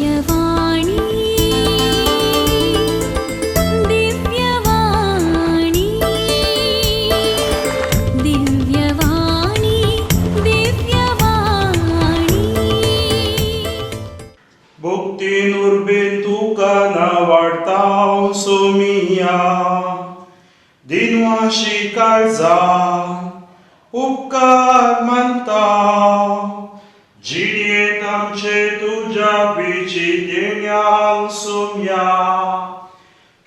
दिव्यवाणी दिव्यवाणी दिव्यवाणी दिव्यवाणी। भक्तीन उर्बेन तुका नावाडता सोमिया दिनवाशी काळजा उपकार मानता जिणेंत आमचे तुज्या बिची देण्यान सोम्या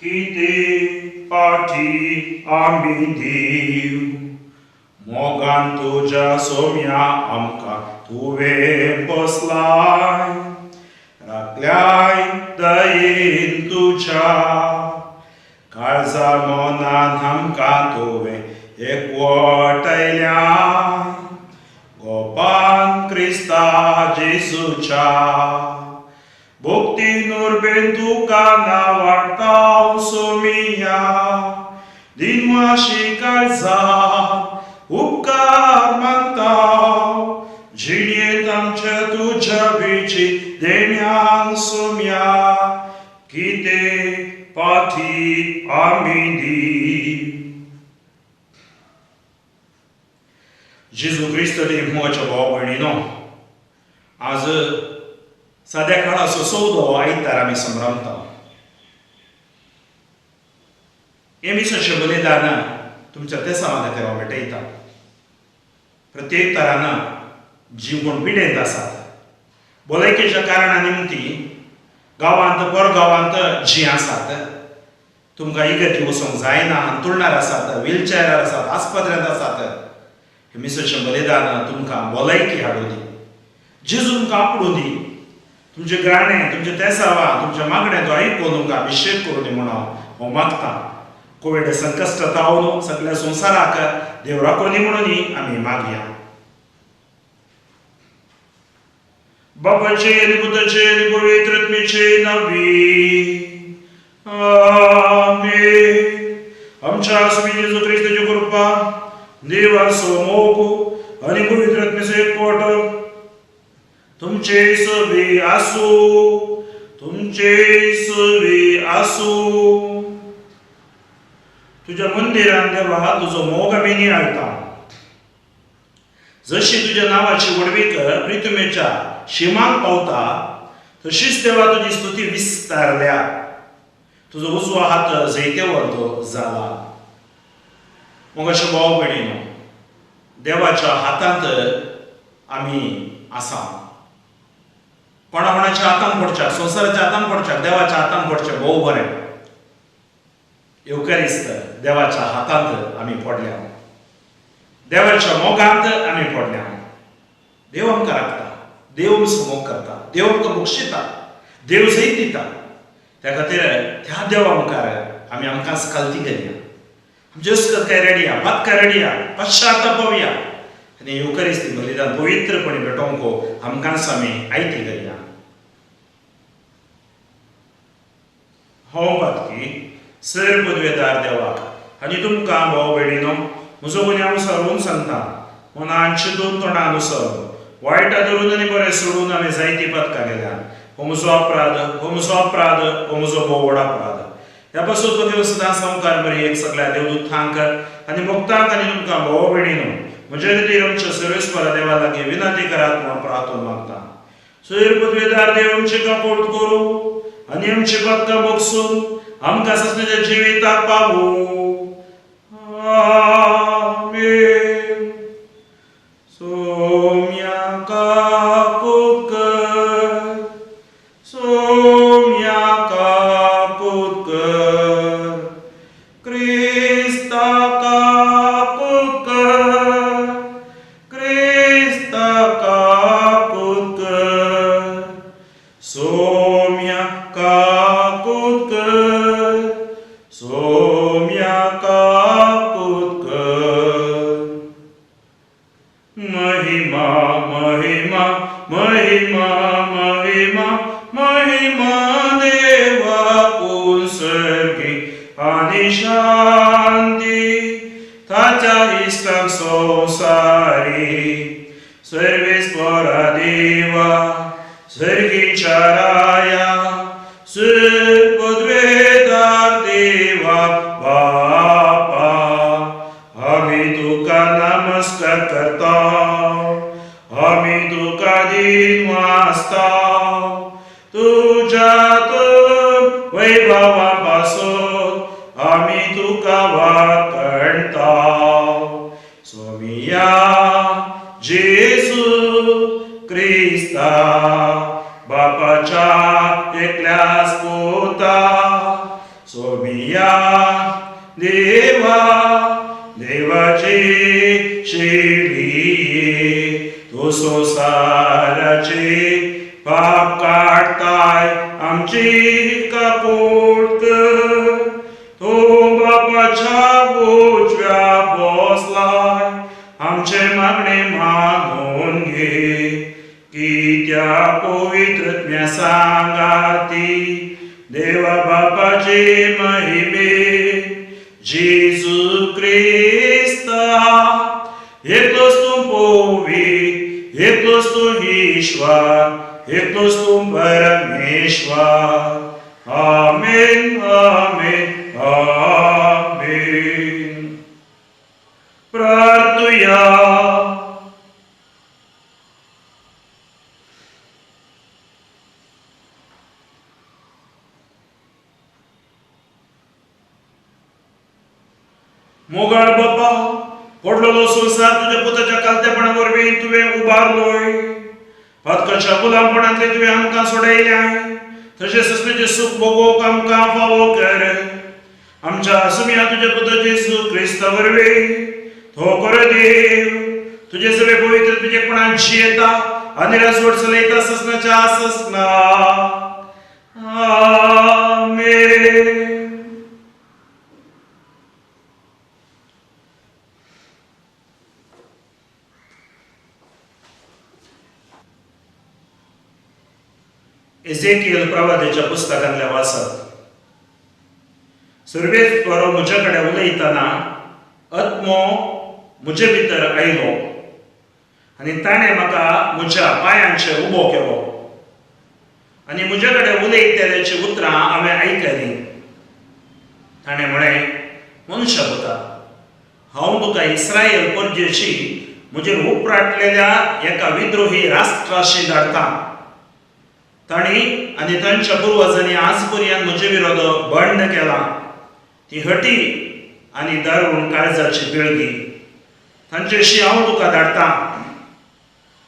कितें पाठी आमी दिव मोगान तुज्या सोम्या आमकां तुवें बसलाय राखल्याय दयेन तुज्या काळजा मनान आमकां तुवें एकवटयल्याय गोपान क्रिस्ता जेजूच्या भक्तीन उर्बेन तुका नावाडता सोमिया दिनवाशी काळजा उपकार मानता जिणेंत आमच्या तुज्या बिची देण्यान सोम्या कितें पाठी आमी दी। जेजू क्रिस्त मोगाच्या भाव भयणीनो, आज साद्या काळाचो सौदो आयतार आमी संभ्रमता। हें मिसाचें बलिदान तुमच्या तेसांवा खातीर हांव भेटयता। प्रत्येक तरान जीं कोण पिडेंत आसात भलायकेच्या कारणा निमती गांवांत परगांवांत जीं आसात तुमकां इगर्जी वचूंक जायना, हांतुळणार आसात, व्हीलचॅरार आसात, आस्पत्र्यांत आसात, हें मिसाचें बलिदान तुमकां भलायकी हाडूं दी, जेजू तुमकां आपडूं दी, तुमचें ग्राणें तुमचें तेसावां तुमच्या मागणें तो आयकून तुमकां अभिशेक करूं दी म्हणून हांव मागतां। कोवीड संकश्ट तावून सगळ्या संवसाराक देव राखूं दी म्हणून आमी मागया। बापाचे आनी पुताचे आनी पवित्र आत्म्याचे नांवी आमेन। आमच्या स्वामी जेजू क्रिस्ताची कृपा, देवाचो मोग आनी पवित्र आत्म्याचो एकवट तुमचे सवी आसूं, तुमचे सवी आसूं। तुज्या मंदिरान देवा तुजो मोग आमी नियाळटा। जशी तुज्या नांवाची व्हडवीक प्रितुमेच्या शिमांक पावता तशीच देवा तुजी स्तुती विस्तारल्या। तुजो उजवो हात जैतेवंत जाला। मोगाच्या भाव भयणीनो, देवाच्या हातांत आमी आसा। कोणा कोणाच्या हातांत पडच्या, संवसाराच्या हातांत पडच्या, देवाच्या हातांत पडचें भोव बरें। येवकारिस्त देवाच्या हातांत आमी पडल्या, देवाच्या मोगांत आमी पडल्या। देव आमकां राखता, देव आमचो मोग करता, देव आमकां बक्षिता, देव जैत दिता। त्या खातीर त्या देवा मुखार आमी आमकांच कालती करया, आमचे अस्कत काय रडया, पातकां रडया, पश्चाताप पावया आनी येवकारिस्ती बलिदान पवित्रपणे भेटोवंक आमकांच आमी आयती करया। हांव पातकी सर पदवेदार देवाक आनी तुमकां भाव भयणीनो म्हजो गुन्यांव सारून सांगता, मनान चिंतून तोंडान उसरून वायटा धरून आनी बरें सोडून हांवें जायतीं पातकां केल्या। हो म्हजो अपराध, हो म्हजो अपराध, हो म्हजो भोव व्हड अपराध। ह्या पासून तुगे सदां संवकार बरी एक सगळ्या देवदूतांक आनी भक्तांक आनी तुमकां भाव भयणीनो म्हजे खातीर आमच्या सर्वेस्परा देवा लागीं विनंती करात म्हूण प्रार्थना मागता। सैर पदवेदार देव आमची काकोड करूं आनी आमची पातकां बगसून आमकां ससण्याच्या जिविताक पावूं। आमेन। सोम्या काकोड कर, सोम्या काकोड कर, क्रिस्ता काकोड कर, क्रिस्ता काकोड कर, सोम्या काकोड कर, सोम्या काकोड कर। महिमा महिमा महिमा महिमा महिमा देवा कुसर्गी आनी शांती ताच्या इश्टांक संवसारी। सर्वेस्परा देवा, सर्गीच्या राया पदवेदार देवा बापा आमी तुका नमस्कार करता आमी तुका दिन वाचता तुज्या वैभवा पासून आमी तुका वाकणता सोमिया जेजू क्रिस्ता बापाच्या एकल्याच पुता सोमिया देवा देवाची शेळी तूं संवसाराचे पाप काडताय आमची काकूट कर तूं बापाच्या उजव्या बसलाय आमचे मागणे मागून घे कित्या पवित्र सांगाती देवा बापाचे महिमे जेजू क्रिस्ता एकलोच तूं पोवी एकलोच तूं ईश्वर एकलोच तूं परमेश्वर. आमेन आमेन आमेन. प्रार्थुया. मोगाळ बापा पडलेलो संवसार तुज्या पुताच्या कालतेपणा वरवीं तुवें उबारलोय पातकाच्या गुलामपणांतले तुवें आमकां सोडयल्याय तशेंच तुजें सूख भोगोवंक आमकां फावो कर आमच्या सुमया तुज्या पुता जेजू क्रिस्ता वरवीं तो खरो देव तुजे सगळे पवित्र तुजेपणान जियेता आनी राजवट चलयता ससनाच्या ससना. आमेन. एझेकियल प्रवादेच्या पुस्तकांतल्या वाचत सुरवेक बरो म्हज्या कडेन उलयतना आत्मो म्हजे भितर आयलो आनी ताणें म्हाका म्हज्या पांयांचेर उबो केलो आनी म्हज्या कडेन उलयतल्याची उतरां हांवें आयकलीं. ताणें म्हळें, मनशा पुता, हांव तुका इस्रायल परजेशी म्हजेर उपराटलेल्या एका विद्रोही राष्ट्राशी धाडटा. तांणी आनी तांच्या पुर्वजांनी आज पर्यंत म्हजे विरोध बंड केला. ती हटी आनी दारुण काळजाची पिळगी तांचेशी हांव तुका धाडटा.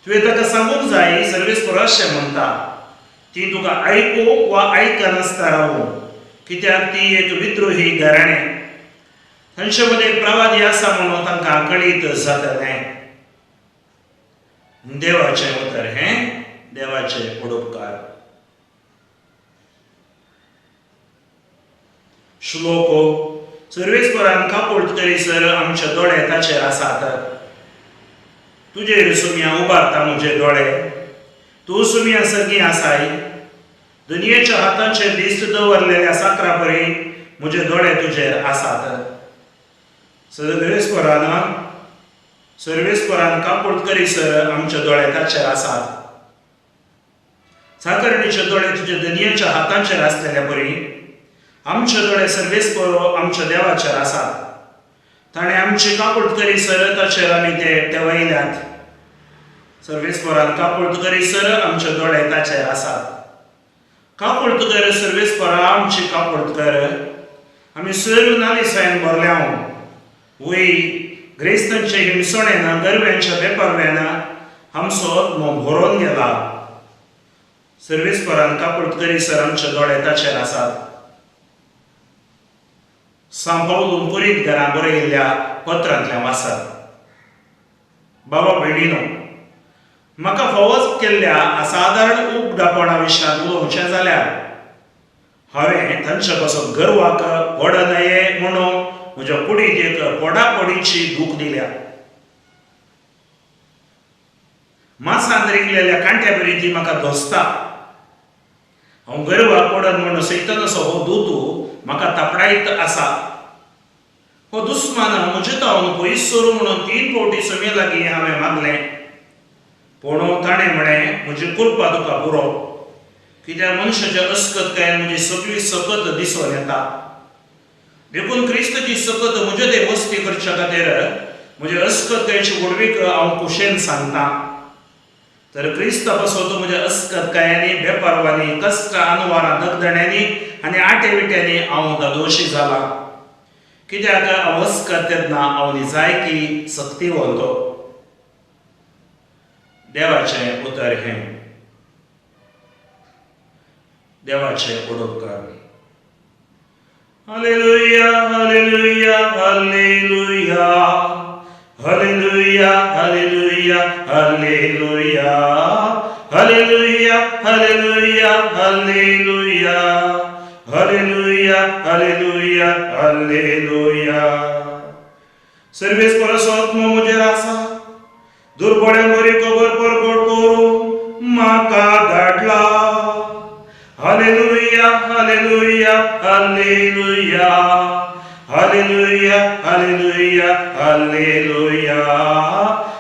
तुवें ताका सांगूंक जाय सर्वेस्पर अशें म्हणटा, ती तुका आयकूं वा आयकनासतना रावूं, कित्याक ती एक विद्रोही घराणें. तांचे मदें प्रवादी आसा म्हणून तांकां कळीत जातलें. देवाचें उतर हें देवाचे परोपकार. श्लोक. सर्वेस्परान काकूट करीसर आमचे दोळे ताचेर आसात. तुजेर सुमया उबारता म्हजे दोळे, तूं सुमया सर्गी आसाय. दुनियेच्या हातांचेर दिस्त दवरलेल्या साकरा परी म्हजे दोळे तुजेर आसात. सर्वेस्परान काकूट करीसर आमचे दोळे ताचेर आसात. साकरणीचे दोळे तुजे दुनियेच्या हातांचेर आसलेल्या परी आमचे दोळे सर्वेस्पर आमच्या देवाचेर आसात. ताणें आमची काकूट करीसर ताचेर आमी ते तेवयल्यात. सर्वेस्परान काकूट करीसर आमचे दोळे ताचेर आसात. काकूट कर सर्वेस्परा, आमची काकूट कर. आमी सर्व नालिसायन भरल्या. वय ग्रेस्तांचे हिमसणेन गरव्यांच्या बेपारव्यान आमचो आत्मो भरोन गेला. सर्वेस्परान काकूट करीसर आमचे दोळे ताचेर आसात. सांपावलून कुरीत घरां बरयल्ल्या पत्रांतल्या वाचत. बाबा भयणीनो, म्हाका फावो केल्ल्या असादारण उबडापणा विशयांत उलोवचें जाल्यार हांवें तांच्या पासून गर्वाक पडनये म्हणून म्हज्या कुडीक एक पोडापोडीची दूख दिल्या. मासांत रिंगलेल्या कांट्या बरी ती म्हाका धोसता. हांव गर्वाक पडन म्हणून सैतानाचो हो दूत म्हाका तापडायत आसा. हो दुस्मान म्हजे तावन पयस सरू म्हणून 3 फावटी समे लागीं हांवें मागलें. पूण ताणें म्हळें, म्हजी कृपा तुका पुरो, कित्याक मनशाच्या अस्कतकायेन म्हजी सगळी सकत दिसून येता. देखून क्रिस्ताची सकत म्हजे ते वस्ती करच्या खातीर म्हजे अस्कतकायेची व्हडवीक हांव खोशेन सांगता. तर क्रिस्ता पासत म्हज्या अस्कतकायांनी, बेपारवांनी, कश्टां, अनवारां, दगदण्यांनी आनी आटे विट्यांनी हांव धादोशी जाला. कित्याक हांव अस्कत तेन्ना हांव निजायकी सक्तिवंत. देवाचें उतर हें. देवाचें उडोपकार. Hallelujah, hallelujah, hallelujah, hallelujah, hallelujah, hallelujah, hallelujah, hallelujah, hallelujah, hallelujah, hallelujah, hallelujah. सर्वेस्पराचो आत्मो म्हजेर आसा, दुर्बळ्यांक बरी खबर परगट करूंक म्हाका धाडला. Hallelujah, hallelujah, hallelujah, hallelujah, hallelujah, hallelujah,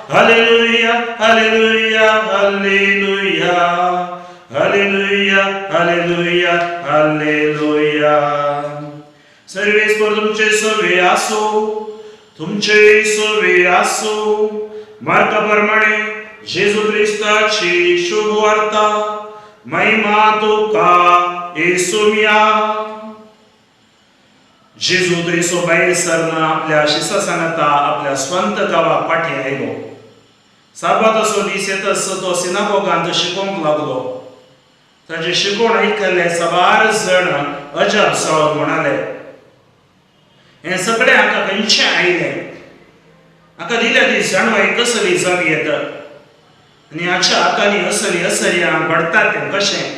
hallelujah, hallelujah, hallelujah, hallelujah, hallelujah, hallelujah. सर्वेस्पर तुमचे सवे आसो, तुमचे सवे आसो. मार्का प्रमाणे जेजू क्रिस्ताची शुभ वार्ता. महिमा तुका येसुम्या. जेजू थंयसो भायर सरना आपल्या शिसा सांगाता आपल्या स्वंत गांवाक फाटीं आयलो. साबाताचो दीस येतच तो सिनागोगांत शिकोवंक लागलो. ताचें शिकवण आयकल्ले साबार जण अजाप जावन म्हणाले, हें सगळें हाका खंयचें आयलें? हाका दिल्या ती जाणवाय कसली जावं येता आनी हाच्या हातांनी असली असर्यां घडटात तें कशें?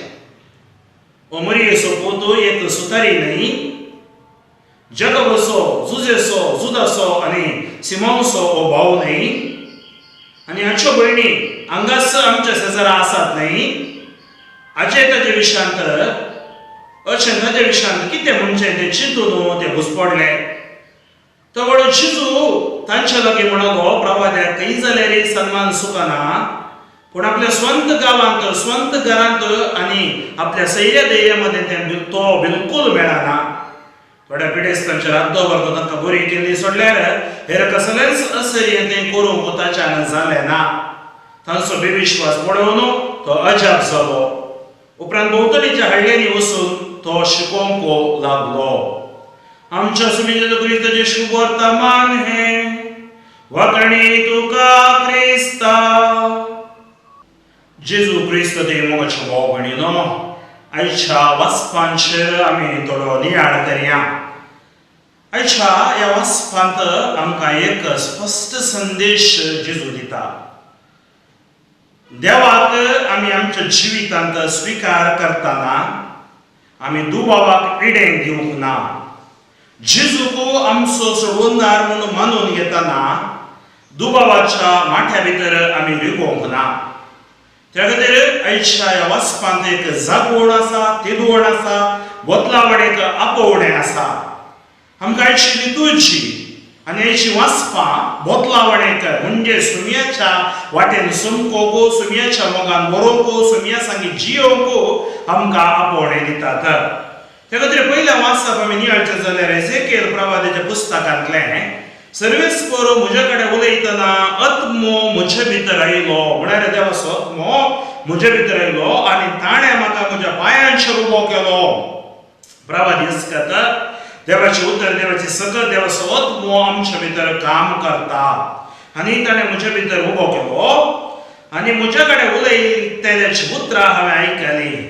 हो मरियेचो पूत एक सुतारी न्हय? जगबसो, जुजेसो, जुदासो आनी सिमांवसो हो भाव न्हय? आनी हाच्यो भयणी हांगाच आमच्या शेजारा आसात न्हय? हाचे ताजे विशयांत अशें ताजे विशयांत कितें म्हणचें तें चिंतून ते घुसपडले. तवळ जेजू तांच्या लागीं म्हणालो, प्रवाद्याक खंय जाल्यार सन्मान चुकना, पूण आपल्या स्वंत गांवांत, स्वंत घरांत आनी आपल्या सैर्या दैर्या मदें तें तो बिलकूल मेळना. थोड्या पिडेस्तांचेर हात दवरता, तांकां बरी केल्ली सोडल्यार हेर कसलेंच असर्य तें करूंक ताच्यान जालें ना. तांचो बेविश्वास पळोवन तो अजाप जालो. उपरांत भोंवतणीच्या हळ्यांनी वचून तो शिकोवंक लागलो. आमच्या सुमिजेचो क्रिस्ताचे शुभ वर्तमान हें. वाकणी तुका क्रिस्ता. जेजू क्रिस्त ते मोगाच्या भाव भयणीनो, आयच्या वाचपांचेर आमी थोडो नियाळ करया. आयच्या ह्या वाचपांत आमकां एक स्पश्ट संदेश जेजू दिता. देवाक आमी आमच्या जिवितांत स्विकार करतना आमी दुबावाक इडें दिवंक ना. जेजूक आमचो सोडवणदार म्हणून मानून घेतना दुबावाच्या माथ्या भितर आमी रिगोवंक ना. त्या खातीर आयच्या ह्या वाचपांत एक जागवण आसा, तेदवण आसा, बदलावण एक आपोवणें आसा. आमकां आयची लितुर्जी आनी आयची वाचपां बदलावण एक म्हणजे सुमयाच्या वाटेन समकोवंक, सुमयाच्या मोगान बरोवंक, सुमया सांगी जियोवंक आमकां आपोवणें दितात. त्या खातीर पयलें वाचप आमी नियाळचें जाल्यार एझेकियल प्रवादाच्या पुस्तकांतलें. सर्वेस्पर म्हजे कडेन उलयतना आत्मो म्हजे भितर आयलो, म्हळ्यार देवाचो आत्मो म्हजे भितर आयलो आनी ताणें म्हाका म्हज्या पांयांचेर उबो केलो. प्रवादी करता देवाचें उतर, देवाची सकत, देवाचो आत्मो आमच्या भितर काम करता आनी ताणें म्हजे भितर उबो केलो आनी म्हज्या कडेन उलयतल्याची उतरां हांवें आयकलीं.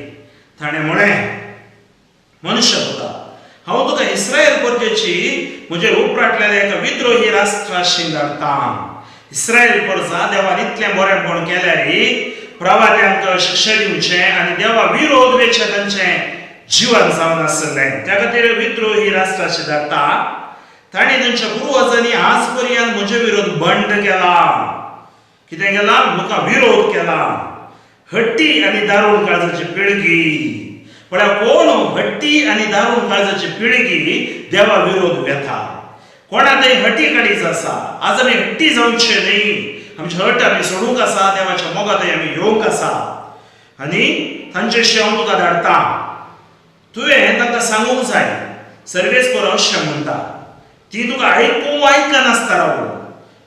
ताणें म्हळें, मनुष्य पुता, हांव तुका इस्रायल परजेची म्हजेर उपराटलेल्या एका विद्रोही राष्ट्राशी धाडटा. इस्रायल परजा देवान इतलें बरेंपण केल्यार प्रवाद्यांक शिक्षा दिवचें आनी देवा विरोध वेचें तांचें जीवन जावन आसलें. त्या खातीर विद्रोही राष्ट्राशी धाडटा. तांणी तांच्या पुर्वजांनी आज पर्यंत म्हजे विरोध बंड केला. कितें केला? म्हाका विरोध केला. हट्टी आनी दारूण काळजाची पिळगी. पळया, कोण हट्टी आनी दारूण काळजाची पिळगी देवा विरोध वेता. कोणा थंय हटी काडीच आसा. आज आमी हट्टी जावचे न्ही. आमचे हट आमी सोडूंक आसा, देवाच्या मोगांत आमी येवंक आसा आनी तांचे हांव तुका धाडटा. तुवें तांकां सांगूंक जाय, सर्वेस्पर अशें म्हणटा, ती तुका आयकूंक आयकनासता रावून,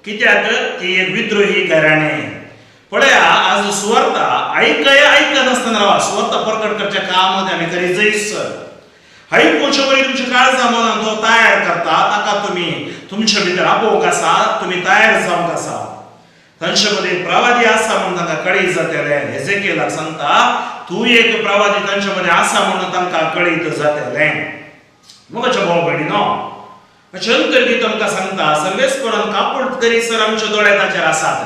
कित्याक ती एक विद्रोही घराणें. पळया आज सुवार्ता आयकया आयकनासतना रावा, सुवार्ता परगट करच्या काम आमी करी जैस आयकुचे वरी तुमच्या काळजा मनान तो तयार करता, ताका तुमी तुमचे भितर आपोवंक आसा, तुमी तयार जावंक आसा. तांचे मदीं प्रवादी आसा म्हणून तांकां कळीत जातलें. हेजेकेलाक सांगता तूं एक प्रवादी तांचे मदीं आसा म्हणून तांकां कळीत जातलें. मोगाच्या भाव भयणीनो, अशें अंतर्गीत आमकां सांगता सर्वेस्परान कापूट करीसर आमचे दोळे ताचेर आसात.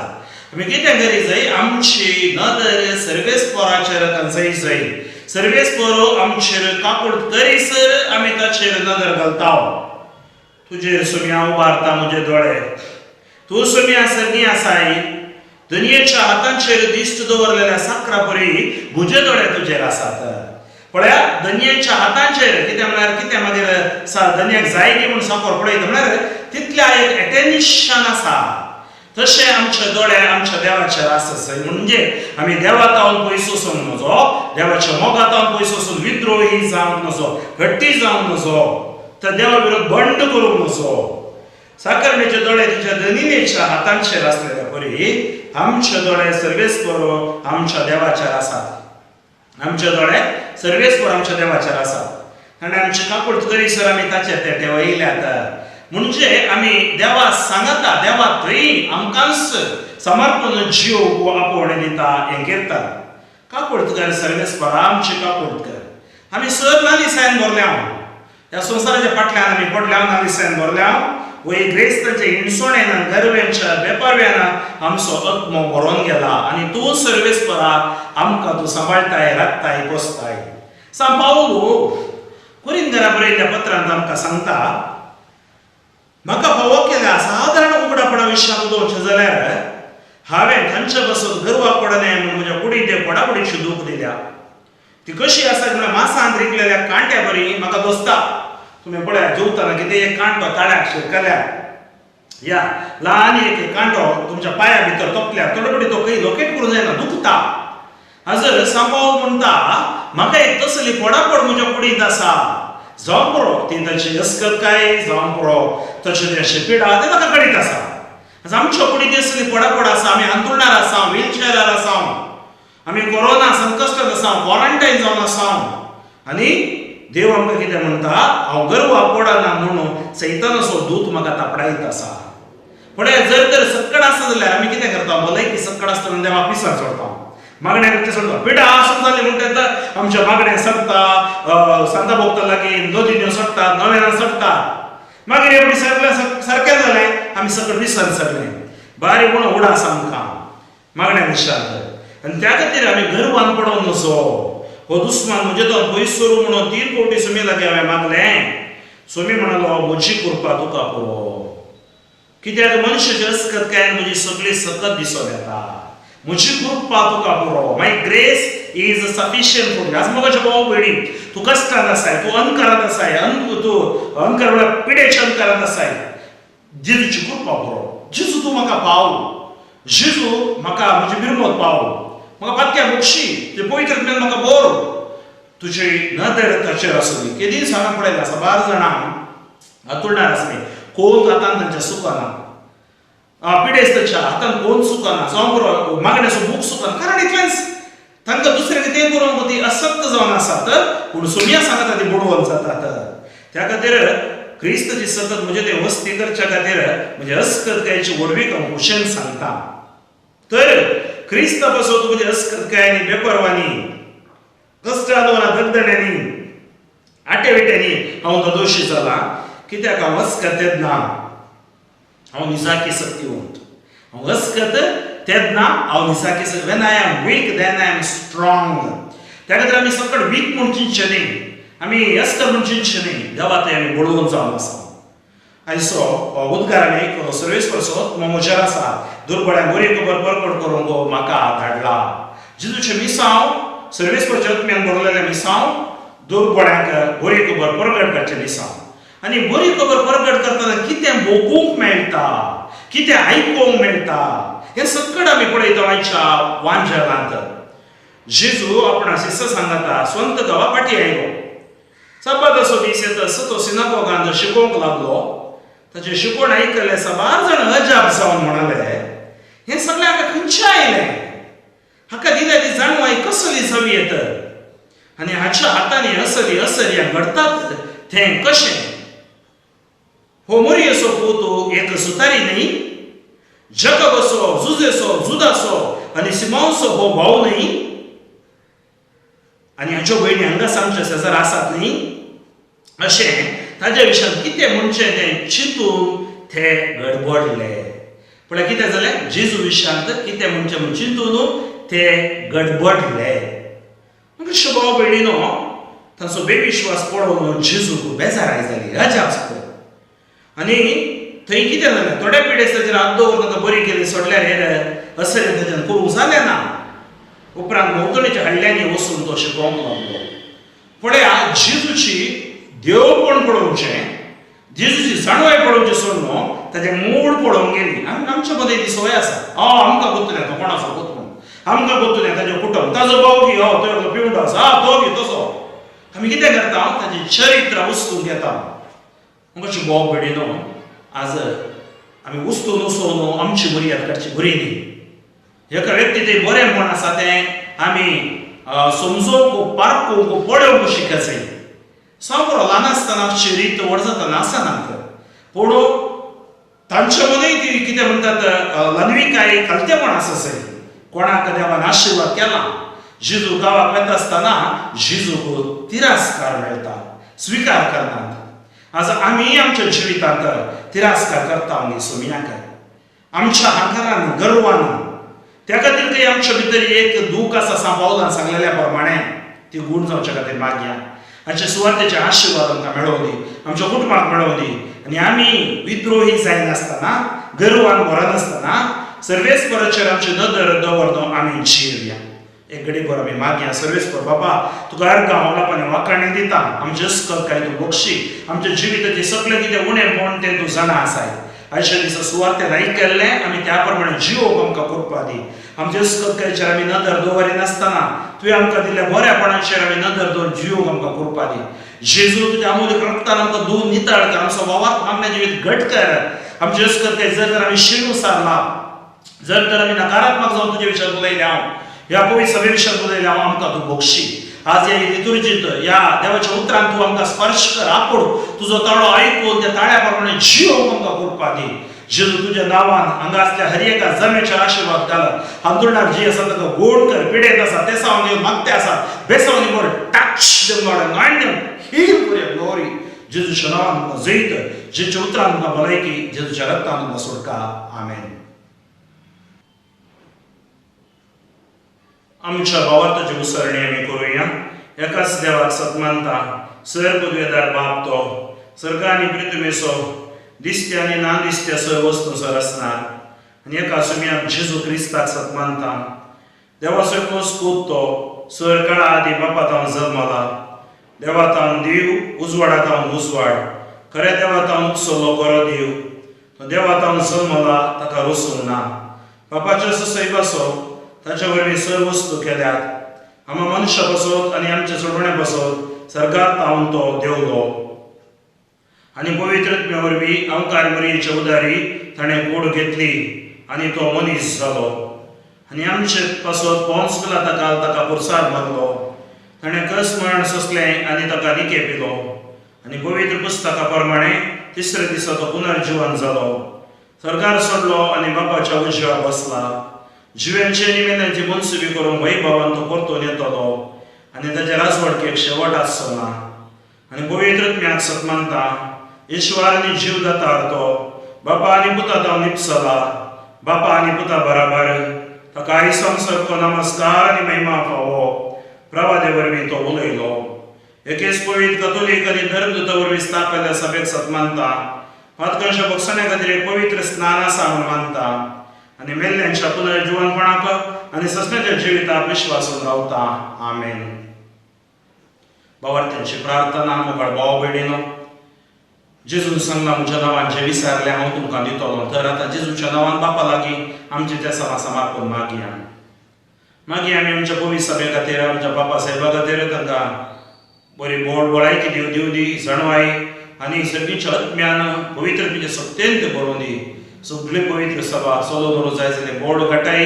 आमी कितें करी जाय, आमची नदर सर्वेस्पराचेर जाय जाय. सर्वेस्पर आमचेर कापूट करीसर आमी ताचेर नदर घालता. तुजेर सुम्या उबारता म्हजे दोळे, तूं सुम्या सर्गी आसाय, दुनियेच्या हातांचेर दिश्ट दवरलेल्या साकरा परी म्हजे दोळे तुजेर आसात. पळया दनयेच्या हातांचेर कितें म्हळ्यार कितें मागीर दनयाक जाय की म्हूण साकर पळयता म्हळ्यार तितल्या एक एटेन्शन आसा. तशें आमचे दोळे आमच्या देवाचेर आसा, म्हणजे आमी देवा तावन पयस वचूंक नजो, देवाच्या मोगा तावन पयस वचून विद्रोही जावंक नजो, हट्टी जावंक नजो, तर देवा विरोध बंड करूंक नजो. साकरणेचे दोळे तिच्या दनिनेच्या हातांचेर आसलेल्या परी आमचे दोळे सर्वेस्पर आमच्या देवाचेर आसात. आमचे दोळे सर्वेस्पर आमच्या देवाचेर आसात आनी आमचे काकूट करीसर आमी ताचेर ते ठेवयल्यात. म्हणजे आमी देवा सांगता, देवा थंय आमकांच समर्पण जीव आपोवणें दिता, हें करता. काकूट कर सर्वेस्पर, आमचे काकूट कर. आमी सर नालिसायन भरल्या, ह्या संवसाराच्या फाटल्यान आमी पडल्या, नालिसायन भरल्या. वय ग्रेस्तांच्या हिणसोण्यान, गरव्यांच्या बेपारव्यान आमचो आत्मो भरोन गेला आनी तूं सर्वेस्परा आमकां तूं सांबाळटाय, राखताय, पोसताय. सांव पावलू कुरिंदरा बरयल्ल्या पत्रांत आमकां सांगता, म्हाका फावो केल्या सादारण उगडापणा विशयान उलोवचें जाल्यार हांवें तांचे पासून गर्वाक पडना म्हणून म्हज्या कुडीक ते कोडाकुडीची दूख दिल्या. ती कशी आसा म्हळ्यार मासान रिगलेल्या कांट्या बरी म्हाका दोसता. तुमी पळया जेवतना कितें एक कांटो ताळ्याक शिरकल्या, या ल्हान एक कांटो तुमच्या पांया भितर तोपल्यार थोडे फावटी तो खंय लोकेट करूंक जायना, दुखता. हाजर सांव म्हणटा म्हाका एक तसली फोडाफोड म्हज्या कुडींत आसा, जावं पुरो ती ताची अस्कत काय, जावं पुरो तशें तें पिडा तें ताका कळीत आसा. आमच्या कुडींत असली फोडाफोड आसा, आमी हांतुळणार आसा, व्हीलचेरार आसा, आमी कोरोना संकश्टात आसा, क्वॉरंटायन जावन आसा. आनी देव आमकां कितें म्हणटा, हांव गर्वाक पडना म्हणून सैतानाचो दूत म्हाका तापडायत आसा. पळय जर तर सक्कड आसा जाल्यार आमी कितें करता, भलायकी सक्कड आसता म्हणून देवाक पिसार सोडता, मागण्या करचें सोडता. पिडा आसून जाली म्हणटा आमच्या मागण्या सरता, सांता भोगता लागीं नदीन्यो सोडटा, नव्यान सोडटा. मागीर एवढी सगळें सारकें जालें, आमी सगळें विसर सरलें, बारीक म्हणून उडास आमकां मागण्या विशांत. आनी त्या खातीर आमी गर्वान पडोवन नजो. हो दुस्मान म्हजे तो पयस सरू म्हणून 3 फावटी सुमी लागीं हांवें मागलें. सुमी म्हणालो म्हजी कृपा तुका पुरो, कित्याक मनशाची अस्कत काय म्हजी सगळी सकत दिसून येता. म्हजी कृपा तुका पुरो, my grace is sufficient for you. आज मोगाच्या भाव भयणी, तूं कश्टांत आसाय, तूं अंकारांत आसाय, तूं अंकार म्हळ्यार पिडेच्या अंकारांत आसाय, जेजूची कृपा पुरो. जेजू तूं म्हाका पाव, जेजू म्हाका म्हजी मिरमत पाव, म्हाका पातक्या मोक्षी ते पवित्र म्हाका बोर. तुजी नदर ताचेर आसूं दी. केदीं सांगा पळयला साबार जाणां हातुळणार आसली, कोण हातान तांच्या सुकना, पिडेस्ताच्या हातान कोण सुकना, जावं पुरो मागण्याचो बूक सुकना, कारण इतलेंच तांकां दुसरें कितें करूंक ती असक्त जावन आसात. पूण सोमिया सांगता ती बुडवण जातात. त्या खातीर क्रिस्तची सकत म्हजे ते वस्ती करच्या खातीर म्हणजे अस्कत कायची व्हडवीक हांव खोशेन सांगता. तर क्रिस्ता पासून म्हणजे अस्कत काय आनी बेपरवानी कश्टान दगदण्यांनी आटे विट्यांनी हांव तो दोशी जाला, कित्याक हांव अस्कत तेन्ना हांव निजाकी सक्तिवंत, हांव अस्कत तेन्ना हांव निजाकी सक्ती. When I am weak then I am strong. त्या खातीर आमी सकट वीक म्हूण चिंतचें न्ही, आमी अस्कत म्हूण चिंतचें न्ही, देवा थंय आमी बळवंत जावन आसा. आयचो उद्गार आमी आयकलो, सर्वेस्परचो म्हजेर आसा, दुर्बळ्यांक बरी खबर परगट करूंक म्हाका धाडला. जेजूचें मिसांव सर्वेस्परच्या आत्म्यान भरलेलें मिसांव, दुर्बळ्यांक बरी खबर परगट करचें मिसांव. आनी बरी खबर परगट करतना कितें भोगूंक मेळटा, कितें आयकूंक मेळटा, हें सकट आमी पळयता आयच्या वांजेलांत. जेजू आपणा शिस्त सांगता स्वंत गांवा फाटी आयलो. सबादाचो दीस येतस तो सिनागोगांत शिकोवंक लागलो. ताचें शिकवण आयकल्ले साबार जाण अजाप जावन म्हणाले, हें सगळें हाका खंयचें आयलें? हाका दिल्या ती जाणवाय कसली जावं येत आनी हाच्या हातांनी असली असर्यां घडतात तें कशें? हो मोरयेचो पूत एक सुतारी न्हय? जकबसो, जुजेसो, जुदासो आनी सिमांवसो हो भाव न्हय? आनी हाच्यो भयणी हांगाच आमच्या शेजार आसात न्हय? अशें ताज्या विशयान कितें म्हणचें तें चिंतून ते गडबडले. पळय कितें जालें, जेजू विशयांत कितें म्हणचें म्हूण चिंतून ते गडबडले. मागीर भाव भयणीनो, तांचो बेविश्वास पळोवन जेजूक बेजाराय जाली, अजाप जालो. आनी थंय कितें जालें, थोड्या पिडेस्ताचेर हात दवरून तांकां बरी केली सोडल्यार हेर असलें ताच्यान करूंक जालें ना. उपरांत भोंवतणीच्या हल्ल्यांनी वचून तो शिकोवंक लागलो. पळया, जेजूची देवपण पळोवचें, जेजूची जाणवाय पळोवची सोडून ताचें मूड पळोवंक गेली. आमच्या मदें ती संवय आसा. आमकां गोत्तलें तो कोणाचो गोत म्हूण, आमकां गोत्तलें ताजें कुटुंब, ताजो भाव की तो एकलो पिवंडो आसा, तो की तसो. आमी कितें करता, ताजें चरित्र उस्तून घेता. कशें भाव भयणीनो, आज आमी उस्तून उसोवन आमची मर्याद काडची बरी न्ही. एका व्यक्ती तें बरें म्हण आसा तें आमी समजोवंक, पारखूंक, पळोवंक शिकचें. सामको ल्हान आसतना आमची रीत व्हड जातना आसना, पूण तांचे मदीं ती कितें म्हणटात ल्हानविकाय खालतेपण आसा. कोणाक देवान आशिर्वाद केला, जेजू गांवाक वता आसतना जेजूक तिरस्कार मेळटा, स्विकार करनात. आज आमी आमच्या जिवितांत तिरस्कार करता आमी सोम्याक, आमच्या हांकारान, गर्वान. त्या खातीर ते आमच्या भितर एक दूख आसा. सांत पावलान सांगलेल्या प्रमाणे ती गूण जावच्या खातीर मागया. हाचे सुवातेचे आशिर्वाद आमकां मेळोवं दी, आमच्या कुटुंबाक मेळोवं दी. आनी आमी विद्रोही जायनासतना, गर्वान भरनासतना सर्वेस्पराचेर आमची नदर दवरनो आमी जिवया. एक घडी भर आमी मागया. सर्वेस्पर बाबा, तुका अर्गां होलापानी वाखाणी दिता. आमचे अस्कल काय तूं बक्षी, आमच्या जिविताचें सगळें कितें उणें तें तूं जाणा आसाय. आयच्या दिसा सुवार्तेन आयकल्लें आमी त्या प्रमाणे जिवोवंक आमकां करपा दी. आमच्या अस्कलकायचेर आमी नदर दवरिनासतना तुवें आमकां दिल्ल्या बऱ्यापणाचेर आमी नदर दवरून जिवोवंक आमकां करपा दी. जेजू, तुज्या अमूल्य रक्तान आमकां धुवन नितळ कर, आमचो वावर मागण्या जिवीत घट कर. आमचे अस्कलकाय जर तर आमी शिणू सारला, जर तर आमी नकारात्मक जावन तुजे विशयान उलयल्या, ह्या पवित्र सभे विशयान उलयल्या, आमकां तूं भोगशी. आज ह्या लितुर्जींत ह्या देवाच्या उतरान तूं आमकां स्पर्श कर, आपोड तुजो ताळो आयकून त्या ताळ्या प्रमाणे जिवोवंक आमकां करपा दी. जेजू, तुज्या नांवान हांगा आसल्या हर एका जमेचेर आशिर्वाद घाल. हांतुळणार जी आसा ताका गोड कर, पिडेत आसा तेसावन येवन मागते आसा बेसावन बरें touch them Lord, anoint them, heal for your glory. जेजूच्या नांवान तुमकां जैत, जेजूच्या उतरान तुमकां भलायकी, जेजूच्या रक्तान तुमकां सोडका. आमेन. आमच्या भावार्थाची उसरणी आमी करुया. एकाच देवाक सत मानता, सर पदवेदार बाप, तो सर्ग आनी पृथ्वीचो दिसत्या आनी ना दिसत्या सय वस्तूंचो रचणार. आनी एका सुम्याक जेजू क्रिस्ताक सत मानता, देवाचो एकलोच पूत, तो सर काळा आदी बापा तावन जल्मला, देवा तावन देव, उजवाडा तावन उजवाड, खऱ्या देवा तावन उपसलो खरो देव, तो देवा तावन जल्मला, ताका रसूंक ना, बापाच्या सैबासो, ताच्या वरवीं सर वस्तू केल्यात. आमा मनशा पासत आनी आमच्या सोडवण्या पासत सर्गात तावन तो देवलो आनी पवित्र आत्म्या वरवीं अंकार मरियेच्या उदारी ताणें कूड घेतली आनी तो मनीस जालो आनी आमचे पासत पोन्स पिलाता ताका पुरसार मारलो. ताणें कस मरण सोंसलें आनी ताका निके पिलो आनी पवित्र पुस्तका प्रमाणे तिसऱ्या दिसा तो पुनर्जिवन जालो, सरकार सोडलो आनी बापाच्या उजव्या बसला. जिव्यांचे आनी मेल्यांची मनसुबी करूंक वैभवान तो परतून येतलो आनी ताच्या राजवडकेक शेवट आसचो ना. आनी पवित्र आत्म्याक सत मानता, ईश्वर आनी जीव दातार, तो बापा आनी पुता तावन निपसला, बापा आनी पुता बराबर ताका आई संसर्ग नमस्कार आनी महिमा फावो. प्रवादे वरवीं तो उलयलो. एकेच पवित्र कथोलीक आनी धर्मदूता वरवीं स्थापिल्ल्या सभेक सत मानता. पातकांच्या बक्षण्या खातीर एक पवित्र स्नान आसा म्हूण मानता आनी मेल्ल्यांच्या पुनर्जिवनपणाक आनी ससण्याच्या जिविताक विश्वासून रावता. आमेन. भावार्थ्यांची प्रार्थना. मोगाळ भाव भयणीनो, जेजून सांगला म्हज्या नांवान जें विसारलें हांव तुमकां दितलो. तर आतां जेजूच्या नांवान बापा लागीं आमचे त्या सभा समर्पण मागया. मागीर आमी आमच्या पवित्र सभे खातीर, आमच्या बापा साहेबा खातीर तांकां बरी बोड बळायकी दिवं दिवं दी, जाणवाय आनी सर्गीच्या आत्म्यान पवित्र तुजे सत्तेन ते बरोवन दी. सगळी पवित्र सभा चलोवन व्हरूंक जाय जाल्यार बोड घटाय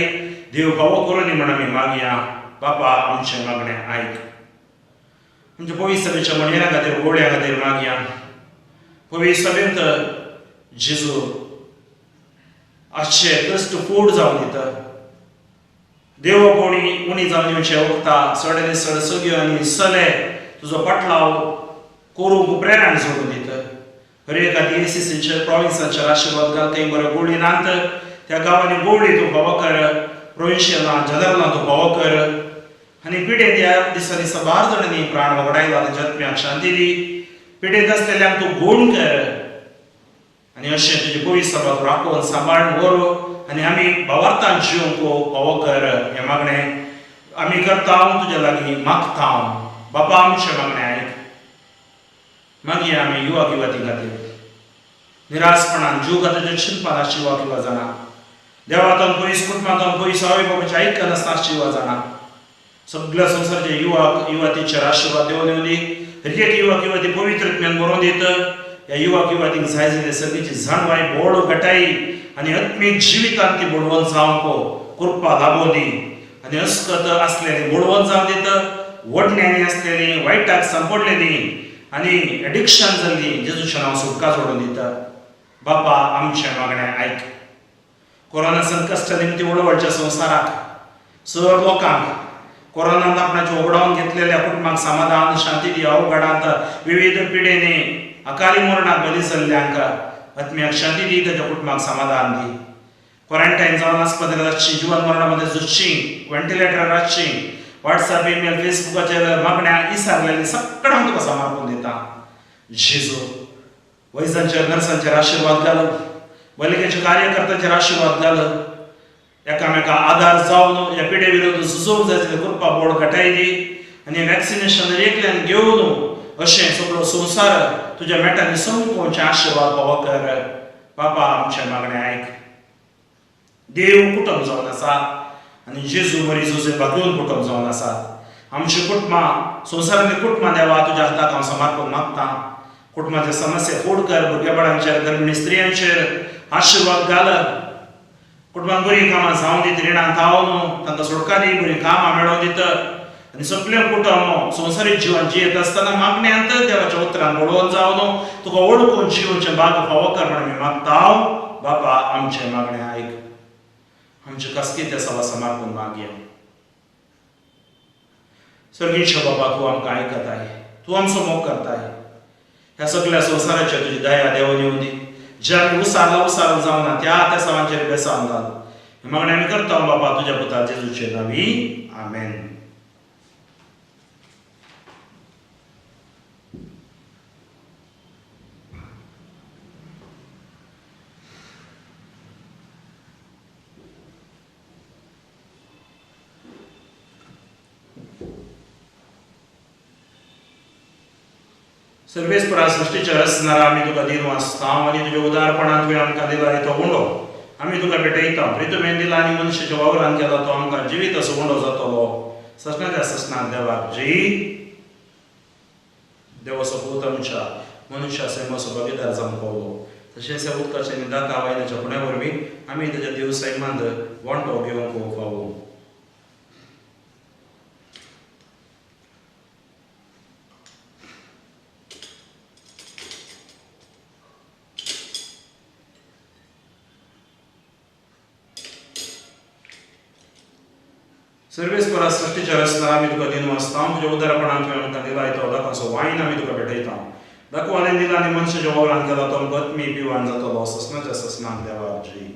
देव फावो करूं म्हण आमी मागया. बापा आमचें मागणें आयक. आमच्या पवित्र सभेच्या म्हणयाऱ्यां खातीर, गोवळ्यां खातीर मागया. पवित्र सभेंत जेजू आजचे कश्ट फोड जावन दिता. देव कोणी उणी जावन येवचे वखता चड आनी चड सगळ्यो आनी सले तुजो पाटलाव करूंक प्रेरण जोडून दिता. हर एका डिएसीसीचेर प्रोविन्साचेर आशिर्वाद घाल. थंय बऱ्यो गोळी नात त्या गांवांनी गोळी तूं फावो कर, प्रोविन्शियलां जनरलां तूं फावो कर. आनी पिडेंत ह्या दिसांनी साबार जाणांनी प्राण वगडायला तांच्या आत्म्याक शांती दी. पिडेंत आसलेल्यांक तूं गूण कर आनी अशें तुजी पवित्र सभा तूं राखून सांबाळून व्हर आनी आमी भावार्थान जिवंक फावो कर. हें मागणें आमी करता, तुज्या लागीं मागता. बापा आमचें मागणें आयक. मागीर आमी युवा युवती खातीर निराशपणान जीव खात्याच्या चिंतपान आसची युवा युवा जाणां, देवातून पयस, कुटुंबांतून पयस, आवय बापायचें आयकनासतना आसची युवा जाणां, सगळ्या संवसाराच्या युवाक युवतीचेर आशिर्वाद देवून येवं दी. हर एक युवक युवती पवित्र ज्ञान बरोवन दित. ह्या युवक युवतींक जाय जाल्यार सगळीची जाणवाय बोड घटाय आनी आत्मीक जिवितांत ती बळवंत जावंक कृपा लाबोवन दी. आनी अस्कत आसलेली बळवंत जावन दित, वडण्यांनी आसलेली, वायटाक सांपडलेली आनी एडिक्शन जाल्ली जेजूच्या नांव सुटका जोडून दिता. बापा आमचें मागणें आयक. कोरोना संकश्ट निमती वळवळच्या संवसाराक सर लोकांक कोरोनान आपणाचें ओगडावन घेतलेल्या कुटुंबांक समाधान शांती दी. अवघडांत विविध पिडेनी अकाली मरणाक बली जाल्ल्यांक आत्म्याक शांती दी, ताच्या कुटुंबाक समाधान दी. क्वॉरंटायन जावन आस्पत्रेंत आसची, जिवन मरणा मदें झुजची, व्हेंटिलेटरार आसची, व्हॉट्सएप, ईमेल, फेसबुकाचेर मागण्या इसारलेली सगळ्यांक तुका समर्पण दिता. जेजू वैजांचेर नर्सांचेर आशिर्वाद घाल, भलायकेच्या कार्यकर्त्यांचेर आशिर्वाद घाल. एकामेका आदार जावन ह्या पिडे विरोध झुजोवंक जाय जाल्यार कृपा बोड घटाय दी आनी वॅक्सिनेशन एकल्यान घेवन अशें सगळो संवसार तुज्या मेटांनी संपोवचे आशिर्वाद फावो कर. बापा आमचें मागणें आयक. देव कुटुंब जावन आसा आनी जेजू मरी जोजे भागून कुटुंब जावन आसा. आमची कुटुंबां संवसारांतली कुटुंबां देवा तुज्या हाताक हांव समर्पण मागतां. कुटुंबाचे समस्या फोड कर, भुरग्या बाळांचेर, गर्भिणी स्त्रियांचेर आशिर्वाद घाल. कुटुंबांत बरीं कामां जावन दीत, रिणां थावन तांकां सुटका दी, बरीं कामां मेळोवन दित आनी सगळें कुटुंब संवसारीक जिवन जियेत आसतना मागण्यांत देवाच्या उतरान बळवंत जावन तुका वळखून जिवचें भाग फावो कर म्हण आमी मागता. बापा आमचें मागणें आयक. आमचे खासगी त्या सभा समर्पण मागया. सर्गीच्या बाबा तूं आमकां आयकताय, तूं आमचो मोग करताय. ह्या सगळ्या संवसाराचेर तुजी दया देवून येवं दी. जे आमी उसारला उसारून जावना त्या त्या सवांचेर बेसावन घाल. हें मागणें आमी करता बाबा तुज्या पुता जेजूचे नांवी. आमेन. सर्वेस्परा सृश्टीच्या रचणारा आमी तुका दिनू आसता आनी तुज्या उदारपणान तुवें आमकां दिला तो उंडो आमी तुका भेटयता. प्रितुमेन दिला आनी मनशाच्या वावरान केला तो आमकां जिवीत असो उंडो जातलो. ससनाच्या ससनाक देवाक जय. देवाचो पूत आमच्या मनुष्या सैमाचो भागीदार जावंक पावलो. तशेंच ह्या उदकाच्या आनी दाता वायनाच्या पुण्या वरवीं आमी ताच्या देव सैमांत वांटो घेवंक फावो. सर्वेस्परा सृश्टीच्या रचना आमी तुका दिनू आसता. तुज्या उदारपणान तुवें आमकां दिला तो दाखोवचो वायन आमी तुका भेटयता. दाखोवाने दिला आनी मनशाच्या वावरान केला तो आमकां आत्मी पिवान जातलो. ससनाच्या ससनाक देवाक जय.